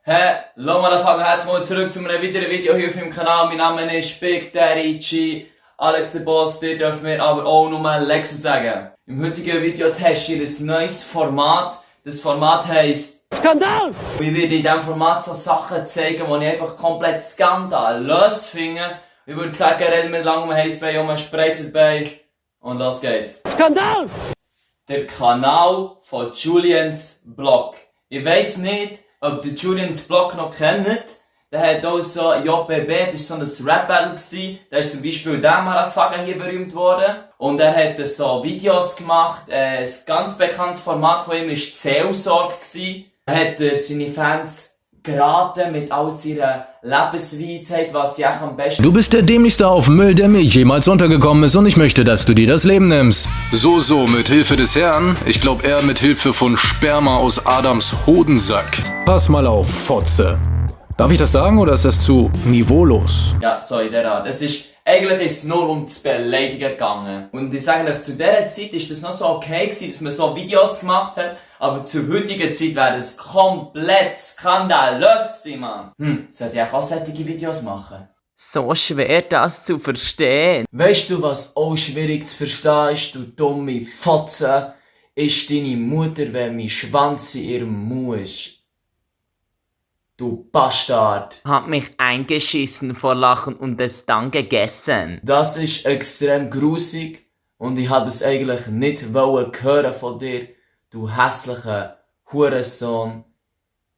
Hallo Motherfucker, herzlich willkommen zurück zu einem weiteren Video hier auf meinem Kanal. Mein Name ist Big Daddy G, Alex der Boss, dir dürfen wir aber auch nur Lexus sagen. Im heutigen Video teste ich ein neues Format. Das Format heisst Skandal! Ich werde in diesem Format so Sachen zeigen, die ich einfach komplett skandalös finde. Ich würde sagen, reden wir lang um heiß Bein, um ein spreizes Bein. Und los geht's. Skandal! Der Kanal von Julians Blog. Ich weiss nicht, ob ihr Julians Blog noch kennt. Der hat auch so JBB, das war so ein Rap-Battle. Da ist zum Beispiel der Motherfucker hier berühmt worden. Und er hat so Videos gemacht. Ein ganz bekanntes Format von ihm war Seelsorge. Da hat er seine Fans geraten mit all seiner Lebensweisheit, was sie auch am besten... Du bist der dämlichste auf Müll, der mir jemals untergekommen ist, und ich möchte, dass du dir das Leben nimmst. So, mit Hilfe des Herrn. Ich glaube eher mit Hilfe von Sperma aus Adams Hodensack. Pass mal auf, Fotze. Darf ich das sagen, oder ist das zu niveaulos? Ja, so in der Art. Eigentlich ist es nur um das Beleidigen gegangen. Und ich sage euch, zu dieser Zeit ist das noch so okay gewesen, dass man so Videos gemacht hat, aber zur heutigen Zeit wäre das komplett skandalös gewesen, Mann. Sollte ich auch solche Videos machen? So schwer, das zu verstehen. Weißt du, was auch schwierig zu verstehen ist, du dumme Fotze? Ist deine Mutter, wenn mein Schwanz in ihrem Mund ist. Du Bastard. Hab mich eingeschissen vor Lachen und es dann gegessen. Das ist extrem grusig und ich wollte es eigentlich nicht hören von dir, du hässlicher Hurensohn.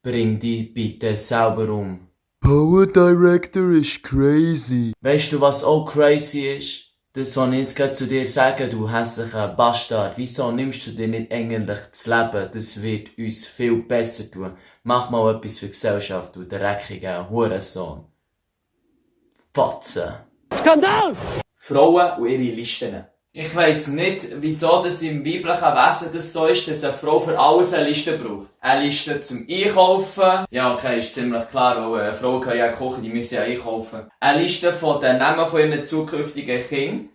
Bring dich bitte selber um. Power Director ist crazy. Weißt du, was auch crazy ist? Das, was ich jetzt gerade zu dir sage, du hässlicher Bastard. Wieso nimmst du dir nicht eigentlich das Leben? Das wird uns viel besser tun. Mach mal etwas für die Gesellschaft, du dreckiger Hurensohn. Fotze. Skandal! Frauen und ihre Listen. Ich weiss nicht, wieso das im weiblichen Wesen das so ist, dass eine Frau für alles eine Liste braucht. Eine Liste zum Einkaufen. Ja, okay, ist ziemlich klar, weil Frauen können ja kochen, die müssen ja einkaufen. Eine Liste von den Namen von ihren zukünftigen Kindern.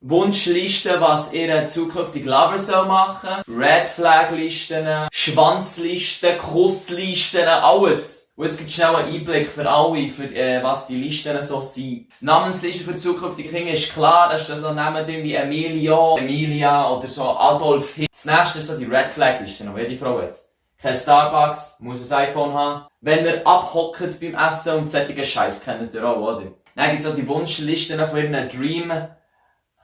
Wunschlisten, was ihr zukünftiger Lover soll machen. Red Flag Listen, Schwanzlisten, Kusslisten, alles. Und jetzt gibt es schnell einen Einblick für alle, für was die Listen so sind. Namensliste für zukünftige Kinder ist klar, da steht so Namen drin wie Emilio, Emilia oder so Adolf Hitler. Das nächste ist so die Red Flag Listen, die jede Frau hat. Kein Starbucks, muss ein iPhone haben. Wenn ihr abhockt beim Essen und solche Scheiß kennt ihr auch, oder? Dann gibt es auch die Wunschlisten von ihren Dream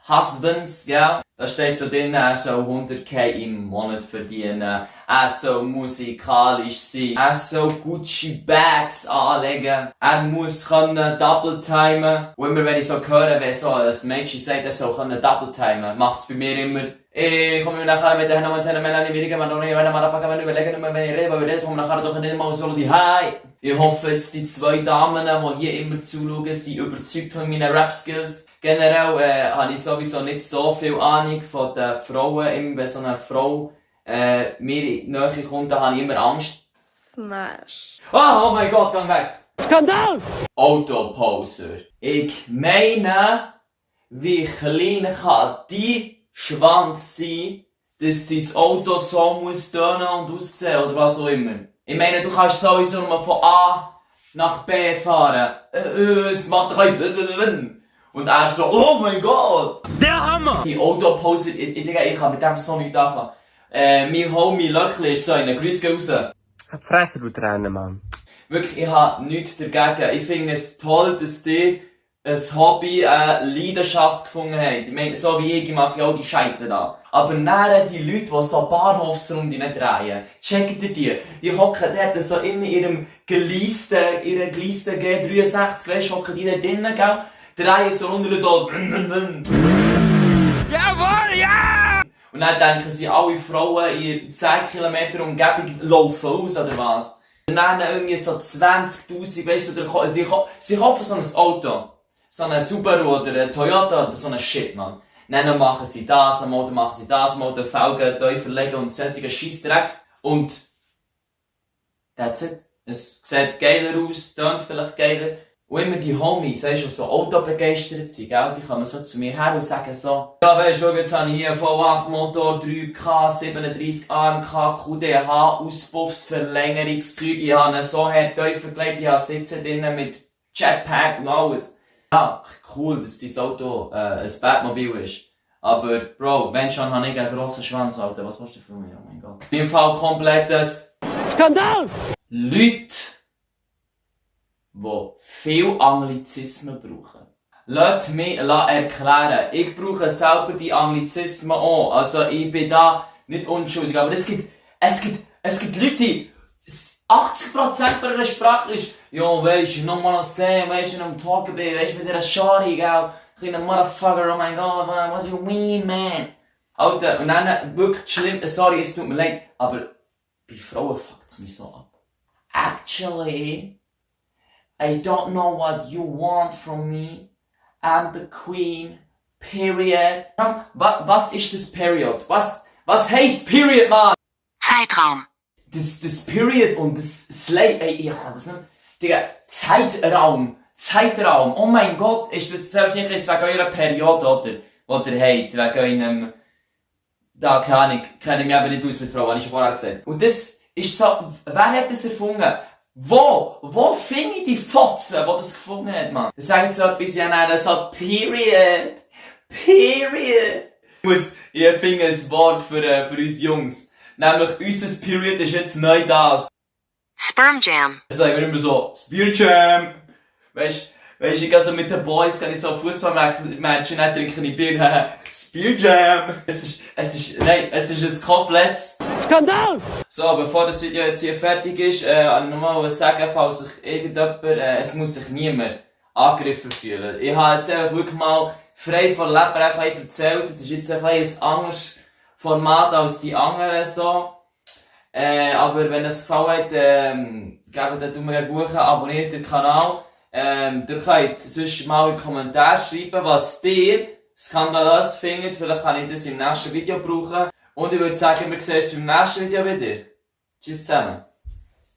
Husbands, ja. Da steht so drin, er soll 100k im Monat verdienen, er soll musikalisch sein, er soll Gucci Bags anlegen, er muss können Double timen. Und immer wenn ich so höre, wenn so ein Mädchen sagt, er soll können Double timen, macht's bei mir immer, ich komme mir nachher mit den Männern nicht wieder, wenn ich überlegen, wenn ich rede, weil wir reden, kommen nachher doch nicht mal so die Hi. Ich hoffe jetzt, die zwei Damen, die hier immer zuschauen, sind überzeugt von meinen Rap-Skills. Generell habe ich sowieso nicht so viel Ahnung von den Frauen. Immer wenn so eine Frau mir in die Nähe kommt, dann habe ich immer Angst. Smash. Oh mein Gott, geh weg! Skandal! Autoposer. Ich meine, wie klein kann dein Schwanz sein, dass dein Auto so muss tönen und aussehen oder was auch immer. Ich meine, du kannst sowieso nur von A nach B fahren. Es macht doch ein und er so, oh mein Gott! Der Hammer! Die Autoposer, ich kann mit dem so nicht anfangen. Mein Homie Löckli ist so eine Grüße raus. Fresse, du Tränen, Mann. Wirklich, ich habe nichts dagegen. Ich finde es toll, dass ihr ein Hobby, eine Leidenschaft gefunden habt. Ich meine, so wie ich mache ich auch die Scheiße da. Aber dann die Leute, die so Bahnhofsrunde drehen, checkt ihr die? Die hocken dort so in ihrem geleisten G63, weißt du, hocken die da drinnen, gell? Drehen so runter so. Jawohl, ja! Und dann denken sie, alle Frauen in 10 Kilometer Umgebung laufen aus, oder was? Und dann irgendwie so 20'000, weißt du, sie kaufen so ein Auto. So ein Subaru oder ein Toyota oder so ein Shit, man. Dann machen sie das, am Auto machen sie das, am Auto Felgen, Teufel legen und solche Scheissdreck. Und that's it. Es sieht geiler aus, tönt vielleicht geiler. Und immer die Homies, weißt du, die so autobegeistert sind, gell? Die kommen so zu mir her und sagen so, ja weisst du, jetzt habe ich hier einen V8 Motor, 3K, 37 AMK, QDH, Auspuffsverlängerungszeug, ich habe ihn so hart tiefer gelegt, ich habe Sitze drinnen mit Jetpack und alles. Ja, cool, dass dein Auto ein Batmobil ist. Aber, Bro, wenn schon, habe ich einen grossen Schwanz, Alter. Was willst du von mir? Oh mein Gott. In dem Fall komplettes Skandal! Leute, die viel Anglizismen brauchen. Lasst mich erklären. Ich brauche selber die Anglizismen auch. Also, ich bin da nicht unschuldig. Aber es gibt Leute, die 80% von einer Sprache ist, ja, weisst du, nochmal noch sehen, weisst du, noch am Talken bin, weisst du, mit dieser Schari, gell, kleiner Motherfucker, oh mein Gott, what do you mean, man? Alter, und dann wirklich schlimm, sorry, es tut mir leid, aber bei Frauen fuckt's mich so ab. Actually, I don't know what you want from me. I'm the queen, period. Was ist das Period? Was heisst Period, man? Zeitraum. Das Period und das Slay, ey, ich kann das nicht. Digga, Zeitraum, oh mein Gott, ist das selbstverständlich wegen eurer Periode, oder? Die ihr habt, wegen eurem, da, keine Ahnung, kenne ich mich eben nicht aus mit Frauen, habe ich schon vorher gesagt. Und das ist so, wer hat das erfunden? Wo finde ich die Fotzen, die das gefunden hat, man? Das sagt so etwas, ja, nein, das hat Period. Ich finde ein Wort für uns Jungs. Nämlich, unser Period ist jetzt neu das. Sperm Jam. Das sagen wir immer so, Spear Jam. Weißt, ich gehe so mit den Boys, kann ich so Fußballmatchen, dann trinke ich Bier, Spear Jam. Es ist ein komplettes Skandal! So, bevor das Video jetzt hier fertig ist, wollte ich nochmal sagen, falls sich irgendjemand, es muss sich niemand angegriffen fühlen. Ich habe jetzt einfach wirklich mal frei von Leber ein bisschen erzählt, das ist jetzt ein bisschen ein anderes Format als die anderen so. Aber wenn es gefallen hat, gebt den Daumen hoch, abonniert den Kanal. Ihr könnt sonst mal in die Kommentare schreiben, was ihr skandalös findet. Vielleicht kann ich das im nächsten Video brauchen. Und ich würde sagen, wir sehen uns beim nächsten Video wieder. Tschüss zusammen.